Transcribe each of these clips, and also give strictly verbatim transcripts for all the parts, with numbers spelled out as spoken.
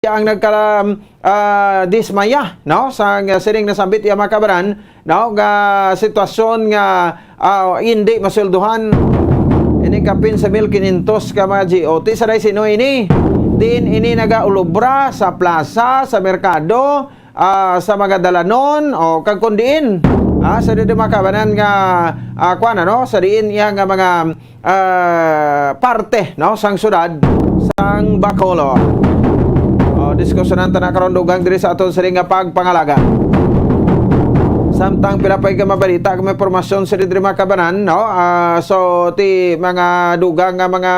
ang nagka, ah, dismaya, no, sa sining nasambit iya, mga kabanan, no, nga sitwasyon nga, ah, hindi masweldohan ini kapin sa mil kinyentos ka mga G O T. Sa day sino ini? Diin ini nagaulobra sa plaza, sa merkado, ah, sa mga dalanon, o kag kun diin, ah, sa didi, mga kabanan, nga, ah, kuan, ano, sa diin iya nga mga, ah, parte, no, sang syudad sang Bacolod. O, diskusyonan ta na karon, dugang diri sa aton sini nga pagpangalaga. Samtang pila pa ka mabalita, kag may impormasyon sa diri, mga kabanan, no? Ah, so, ti mga dugang nga mga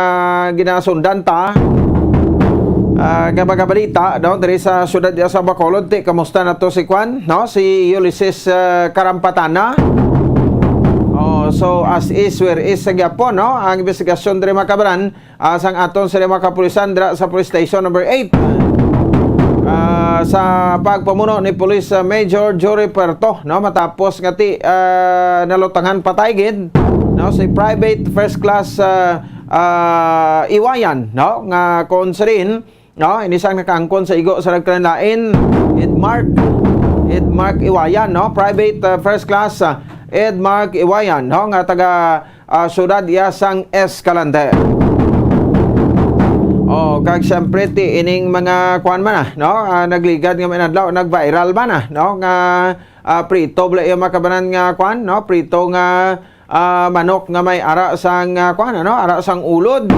ginasundan ta, ah, nga mga balita, no, diri sa syudad sa Bacolod, ti, kamusta na to si Kwan, no? Si Ulysses, ah, Karampatana. Oh, so, as is, where is sa gyapon, no? Ang investigasyon diri, mga kabanan, ah, sang aton sa mga kapulisan dira sa Police Station Number Eight. Ah, sa pagpamuno ni Police, ah, Major Jory Puerto, no, matapos nga ti, ah, nalutangan patay gid, no, si Private First Class, ah, ah, Iwayan, no, nga kon sirin, no, ini sang nakaangkon sa igo sa nagkalain-lain, Edmark, Edmark Iwayan, no, Private, ah, First Class, ah, Edmark Iwayan, no, nga taga, ah, siyudad iya sang Escalante. Oh, kag siyempre, ti ining mga kuan man, ah, no, ah, nagligad nga mga adlaw, nag-viral man, ah, no, nga, ah, prito bala iya, mga kabanan, nga kuan, no, prito nga, ah, manok nga may ara sang, ah, kuan, ano, ara sang ulod.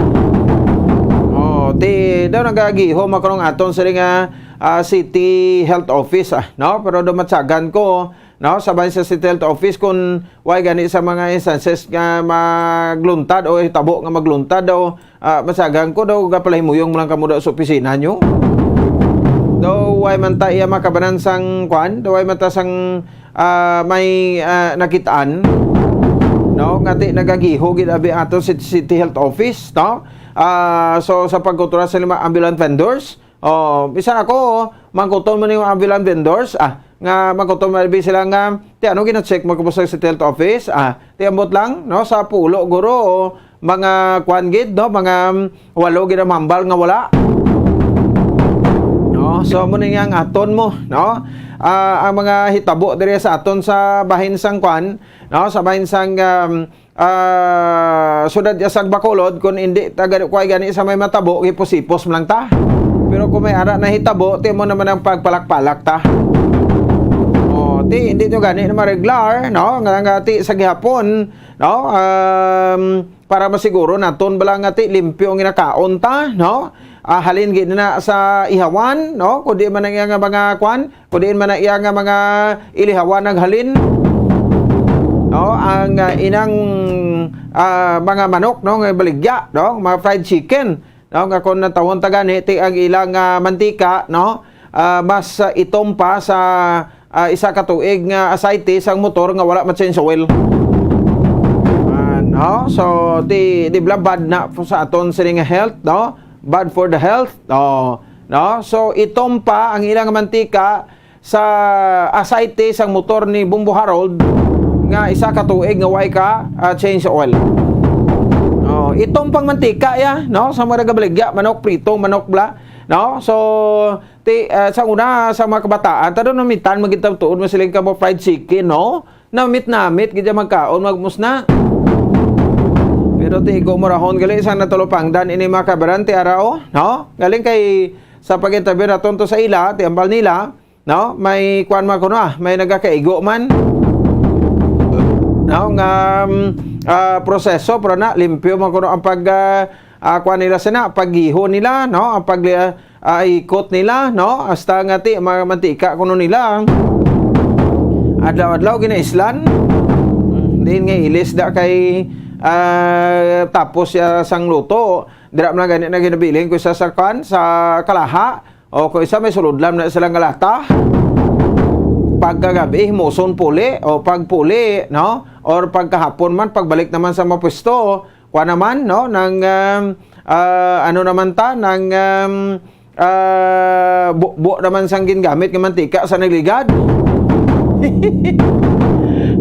Oh, ti daw nagagihom ako nung aton sini nga, ah, City Health Office, ah, no, pero daw matyagan ko, no, sa bahin sa City Health Office, kung way gani sa mga instances nga magluntad o hitabo nga magluntad daw, ah, masagan ko daw gapalahimuyong mo lang kamo daw sa opisina nyo. Daw way man ta iya makabanan sang kwan, daw way man ta sang, ah, may, ah, nakitaan, no, nga ti nagagiho gid abi ato si City Health Office, no? Ah, so sa pagkontrolar sa mga ambulant vendors, oh, bisan ako, mangkuton mo ni mga ambulant vendors, ah, nga mangkuton mo abi sila nga, ti ano gina-check mo kamo sa City Health Office? Ah, ti ambot lang, no, sa pulo guro, o mga kwan gid, no, mga, um, walo gid ang hambal nga wala. No, so mo ni nga ang aton mo, no? Ah, ang mga hitabo diri sa aton sa bahin sang kwan, no, sa bahin sang, um, ah, siyudad ya sa Bacolod, kung hindi ta gani, kuway gani sa may matabo, hipos-hipos man lang ta. Pero kung may ara na hitabo, ti mo naman ang pagpalak-palak ta. Oh, ti, hindi nyo gani na ma-regular, no? Nga, nga ti sa gihapon, no? Um, para masiguro naton bala nga ti limpyo ang ginakaon ta, no? Ah, halin gid na sa ihawan, no? Kundi man ang iya nga mga kwan, kundi man ang iya nga mga ilihawan naghalin, no? Ang, ah, inang, ah, mga manok, no? Nga baligya, no? Mga fried chicken, no? Nga kung natawon ta gani, ti ang ilang, ah, mantika, no? Ah, mas, ah, itom pa sa, ah, isa ka tuig nga asayte sang motor nga wala ma-change oil. Ah, no? So, ti, di bala bad na po sa aton sini nga health, no? Bad for the health. Oh, no? So, itom pa ang ilang mantika sa asayte sang motor ni Bombo Harold nga isa ka tuig nga way ka, ah, change oil. Oh, itom pang mantika ya, no? Sa mga nagabaligya, manok prito, manok bala, no? So, ti, ah, sa una, sa mga kabataan, ta daw namitan, magitawtuon mo siling ka mo fried chicken, no? Namit-namit gid ang magkaon, magmusna. Pero ti igo mo rahon gali sang natulupangdan ini mga kabarante, ara, oh, no? Galing kay sa pag-interview naton to sa ila, ti ambal nila, no? May kuan man kuno, ah, may nagakaigo man, no? Nga, um, ah, proseso, pero na, limpyo man kuno ang pag, ah, ah, kuan nila sina, paggiho nila, no? Ang pag, ah, ah, ikot nila, no? Hasta nga ti, mga mantika kuno nila. Adlaw-adlaw ginaislan. Diin nga ilis da kay, ah, tapos siya sang luto. Dira man gani na ginabilin ko sa sarkan, sa kalaha. O kung isa may sulod lang na sila nga lata. Pagkagabi, himuson puli. O pagpuli, no? Or pagkahapon man, pagbalik naman sa mapwesto. Kuha naman, no? Nang, um, ah, ano naman ta? Nang, um, ah, bu-, buo naman sang gingamit nga mantika sa nagligad.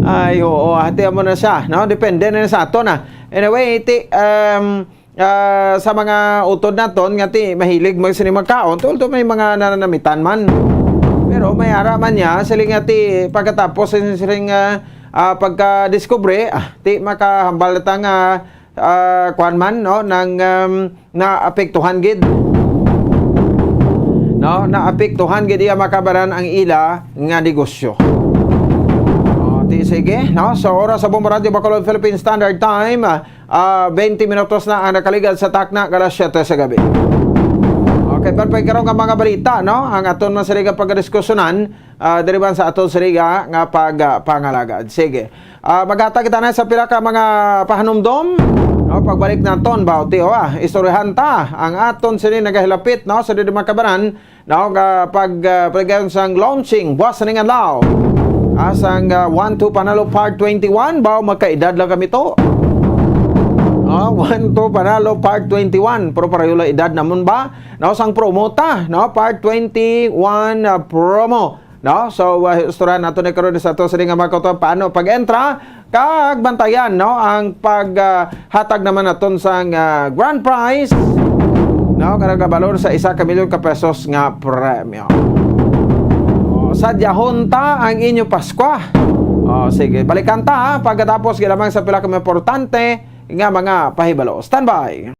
Ay, oo. Hati mo na siya, no? Depende na sa ato na. Anyway, ti, um, ah, sa mga utod naton nga ti mahilig man sini magkaon, although may mga nananamitan man. Pero may ara man niya, siling nga ti pagkatapos sin-, siling, ah, ah, pagkadiskubre, ah, ti makahambal ta nga, ah, kuwan man, no, nang, um, naapektuhan gid. No, naapektuhan gid iya makabaran ang ila nga negosyo. O, ti sige, no? So, oras sa Bombo Radyo Bacolod Philippine Standard Time, ah, twenty minutos na ang nakaligad sa takna, alas siyete sa gabi. Okay, perfect. Karon nga mga balita, no? Ang aton man sila nga pagdiskusyonan, ah, diri man sa aton sila nga pag, ah, pangalagad. Sige. Ah, maghatag kita na sa pila ka mga pahanumdom. No, pagbalik naton, ba, tiyo, ah, istoryahan ta ang aton sini nagahilapit, no, sa diri makabaran, no, nga pag, ah, pagdayon sang launching, buwas sa ning adlaw. Ah, sang, ah, One Two Panalo Part twenty-one, ba, magkaedad lang kami to. Ah, One Two Panalo Part twenty-one, pero pareho lang edad namon ba? No, sang promo ta, no, Part twenty-one, ah, promo. No? So, uh, istoryahan nato ni karon sa ato sini nga mga kautuan, paano pag-entra, kag bantayan, no, ang pag, ah, hatag naman naton sang, ah, grand prize, no, kanang gabalor sa isa ka milyon ka pesos nga premyo. O, sadyahon ta ang inyo Paskwa. O, sige, balikan ta, ha, pagkatapos, gilamang sa pila ka mga importante nga mga pahibalo. Standby.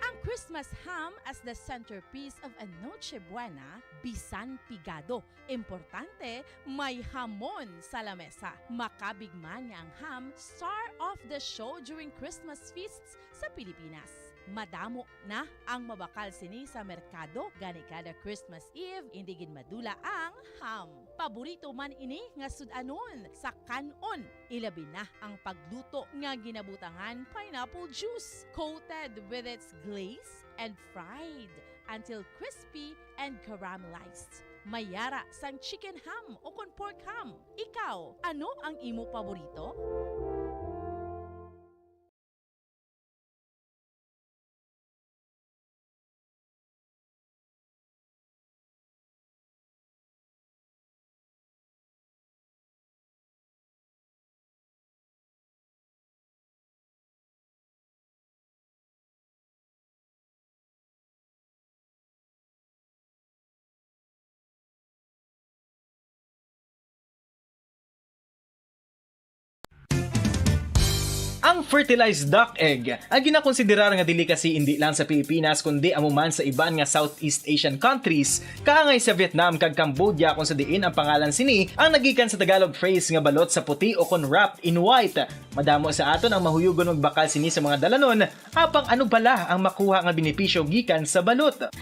Ang Christmas ham as the centerpiece of a Noche Buena, bisan pigado, importante, may hamon sa lamesa. Makabig man nga ang ham, star of the show during Christmas feasts sa Pilipinas. Madamo na ang mabakal sini sa merkado, gani kada Christmas Eve, indi gid madula ang ham. Paborito man ini nga sud-anon sa kan-on, ilabi na ang pagluto nga ginabutangan pineapple juice, coated with its glaze and fried until crispy and caramelized. May ara sang chicken ham o kon pork ham. Ikaw, ano ang imo paborito? Ang fertilized duck egg ang ginakonsiderar nga delicacy indi lang sa Pilipinas, kundi amo man sa iban nga Southeast Asian countries, kaangay sa Vietnam kag Cambodia, kung sa diin ang pangalan sini ang nagikan sa Tagalog phrase nga balot sa puti o kon wrapped in white. Madamo sa aton ang mahuyugon magbakal sini sa mga dalanon, apang ano bala ang makuha nga benepisyo gikan sa balot?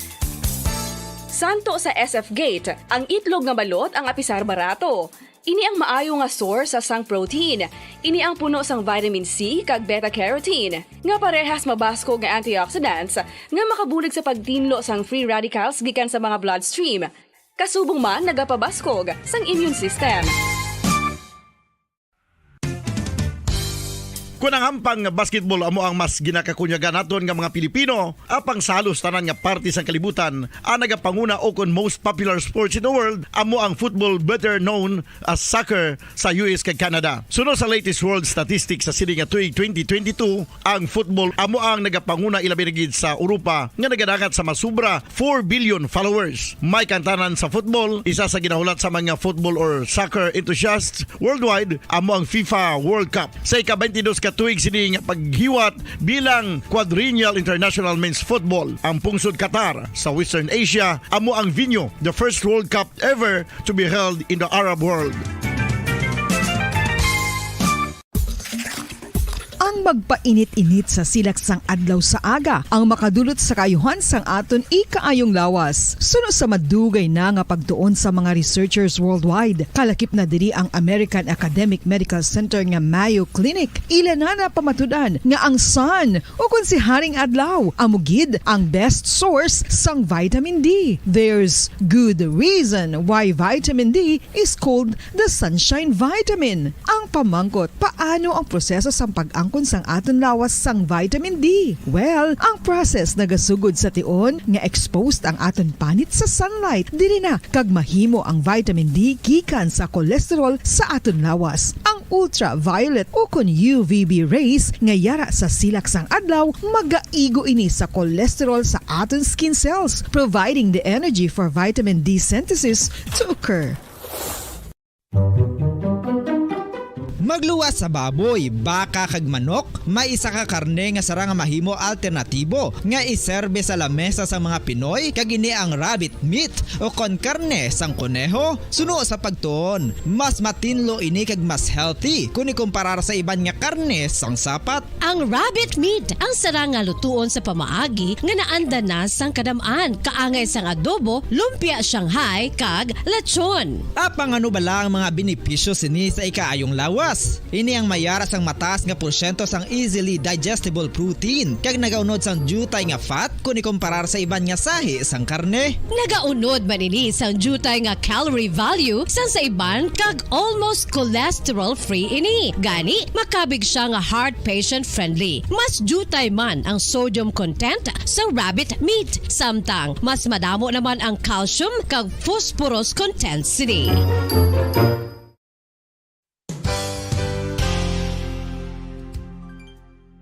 Santo sa S F Gate, ang itlog nga balot ang apisar barato. Ini ang maayo nga source sa sang protein. Ini ang puno sang vitamin C kag beta carotene, nga parehas mabaskog nga antioxidants nga makabulig sa pagtinlo sang free radicals gikan sa mga bloodstream. Kasubong man nagapabaskog sang immune system. Kon ang hampang nga basketball amo ang mas ginakakunyagan naton nga mga Pilipino, apang sa halos tanan nga parte sang kalibutan, ang nagapanguna o kon most popular sports in the world amo ang football, better known as soccer, sa U S kag Canada. Suno sa latest world statistics sa sini nga tuig twenty twenty-two, ang football amo ang nagapanguna, ilabi na gid sa Europa nga nagadangat sa masubra four billion followers. May kantanan sa football, isa sa ginahulat sa mga football or soccer enthusiasts worldwide, amo ang FIFA World Cup. Sa ika-twenty-dos ka tuig sini nga paghiwat bilang Quadrennial International Men's Football, ang pungsod Qatar sa Western Asia amo ang venue, the first World Cup ever to be held in the Arab world. Ang magpainit-init sa silak sang adlaw sa aga ang makadulot sa kaayuhan sang aton ikaayong lawas. Suno sa madugay na nga pagtuon sa mga researchers worldwide, kalakip na diri ang American Academic Medical Center nga Mayo Clinic. Ila na napamatud-an nga ang sun, o kon si Haring Adlaw, amo gid ang best source sang vitamin D. There's good reason why vitamin D is called the sunshine vitamin. Ang pamangkot, paano ang proseso sang pag-angkon sang aton lawas sang vitamin D? Well, ang process nagasugod sa tion nga exposed ang aton panit sa sunlight. Diri na kag mahimo ang vitamin D gikan sa cholesterol sa aton lawas. Ang ultraviolet ukon U V B rays nga yara sa silak sang adlaw magaigo ini sa cholesterol sa aton skin cells, providing the energy for vitamin D synthesis to occur. Magluwas sa baboy, baka, kag manok, may isa ka karne nga sarang nga mahimo alternatibo nga iserbe sa lamesa sang mga Pinoy, kag ini ang rabbit meat, ukon karne sang koneho. Suno sa pagtuon, mas matinlo ini kag mas healthy kon ikumparar sa iban nga karne sang sapat. Ang rabbit meat ang sarang nga lutuon sa pamaagi nga naanda na sang kadam-an, kaangay sang adobo, lumpia Shanghai, kag lechon. Apang ano bala ang mga benepisyo sini sa ikaayong lawas? Ini ang mayara sang mataas nga porsyento sang easily digestible protein, kag nagaunod sang diutay nga fat kon ikumparar sa iban nga sahi sang karne. Nagaunod man ini sang diutay nga calorie value sang sa iban, kag almost cholesterol-free ini. Gani, makabig sia nga heart patient-friendly. Mas diutay man ang sodium content sa rabbit meat, samtang mas madamo naman ang calcium kag phosphorus content sini.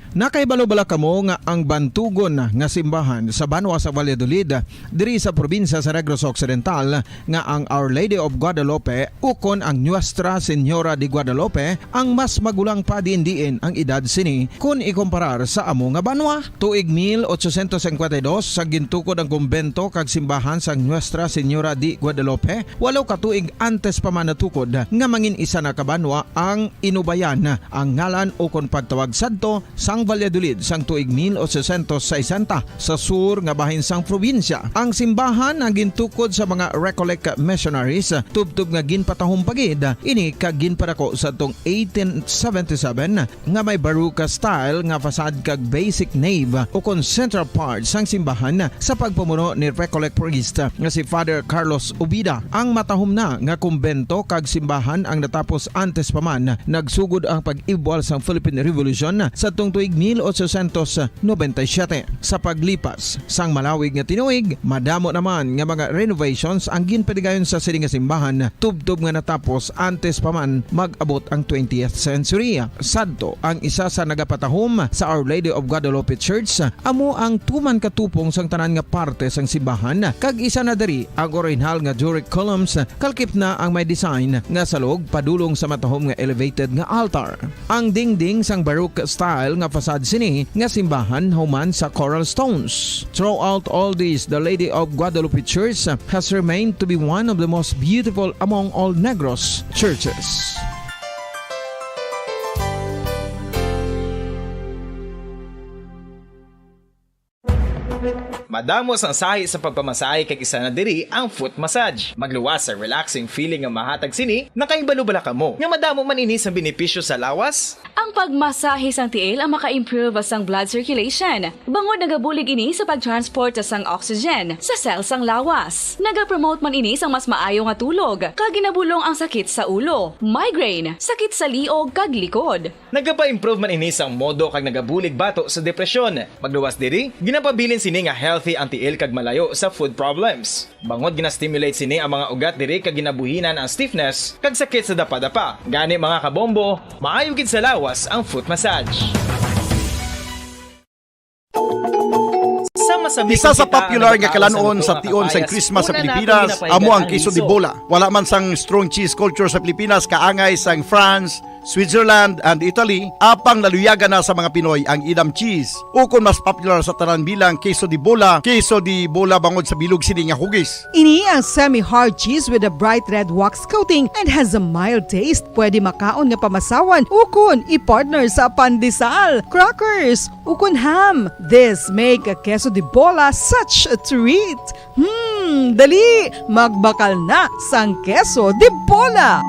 Nakahibalo bala kamo nga ang bantugon nga simbahan sa banwa sa Valladolid, diri sa probinsya sa Negros Occidental, nga ang Our Lady of Guadalupe ukon ang Nuestra Señora de Guadalupe ang mas magulang pa diin-diin ang edad sini kon ikumparar sa amo nga banwa? Tuig mil ochocientos cincuenta y dos, sa gintukod ang kumbento kag simbahan sang Nuestra Señora de Guadalupe, walo ka tuig antes pa man natukod nga mangin isa na ka banwa ang Inubayan, ang ngalan ukon pagtawag sadto sang Valladolid sang tuig mil ochocientos sesenta sa sur nga bahin sang probinsya. Ang simbahan ang gintukod sa mga Recollect missionaries, tubtob nga ginpatahom pa gid ini kag ginpadako sadtong eighteen seventy-seven, nga may Baroque style nga facade kag basic nave ukon central part sang simbahan sa pagpamuno ni Recollect priest nga si Father Carlos Ubida. Ang matahom na nga kumbento kag simbahan ang natapos antes pa man nagsugod ang pag-ibwal sang Philippine Revolution sadtong tuig mil ochocientos noventa y siete. Sa paglipas sang malawig nga tinuig, madamo naman nga mga renovations ang ginpadigayon sa sini nga simbahan, tubtob nga natapos antes pa man mag-abot ang twentieth century. Sadto, ang isa sa nagapatahom sa Our Lady of Guadalupe Church amo ang tuman katupong sang tanan nga parte sang simbahan, kag isa na diri ang orihinal nga Doric columns, kalkip na ang may design nga salog padulong sa matahom nga elevated nga altar. Ang dingding sang Baroque style nga facade sini nga simbahan human sa coral stones. Throughout all this, the Lady of Guadalupe Church has remained to be one of the most beautiful among all Negros churches. Madamo sang sahi sa pagpamasahe, kag isa na diri ang foot massage. Magluwas sa relaxing feeling nga mahatag sini. Nakahibalo bala kamo nga madamo man ini sang benepisyo sa lawas? Ang pagmasahe sang tiil ang maka-improve sang blood circulation, bangod nagabulig ini sa pag-transport sang oxygen sa cell sang lawas. Nagapromote man ini sang mas maayo nga tulog, kag ginabulong ang sakit sa ulo, migraine, sakit sa liog, kag likod. Nagapa-improve man ini sang modo kag nagabulig bato sa depresyon. Magluwas diri, ginapabilin sini nga healthy ang tiil kag malayo sa foot problems. Bangod gina-stimulate sini ang mga ugat diri kag ginabuhinan ang stiffness kag sakit sa dapadapa. Gani, mga kabombo, maayo gid sa lawas ang foot massage. Isa sa popular nga kalan-on sa tion sang Christmas sa Pilipinas amo ang queso de bola. Wala man sang strong cheese culture sa Pilipinas, kaangay sang France, Switzerland, and Italy, apang naluyagan na sa mga Pinoy ang Edam cheese, ukon mas popular sa tanan bilang queso de bola, queso de bola bangod sa bilog sini nga hugis. Ini ang semi-hard cheese with a bright red wax coating and has a mild taste. Pwede makaon nga pamasawan ukon i-partner sa pandesal, crackers, ukon ham. This make a queso de bola such a treat. Hmm, dali, magbakal na sang queso de bola.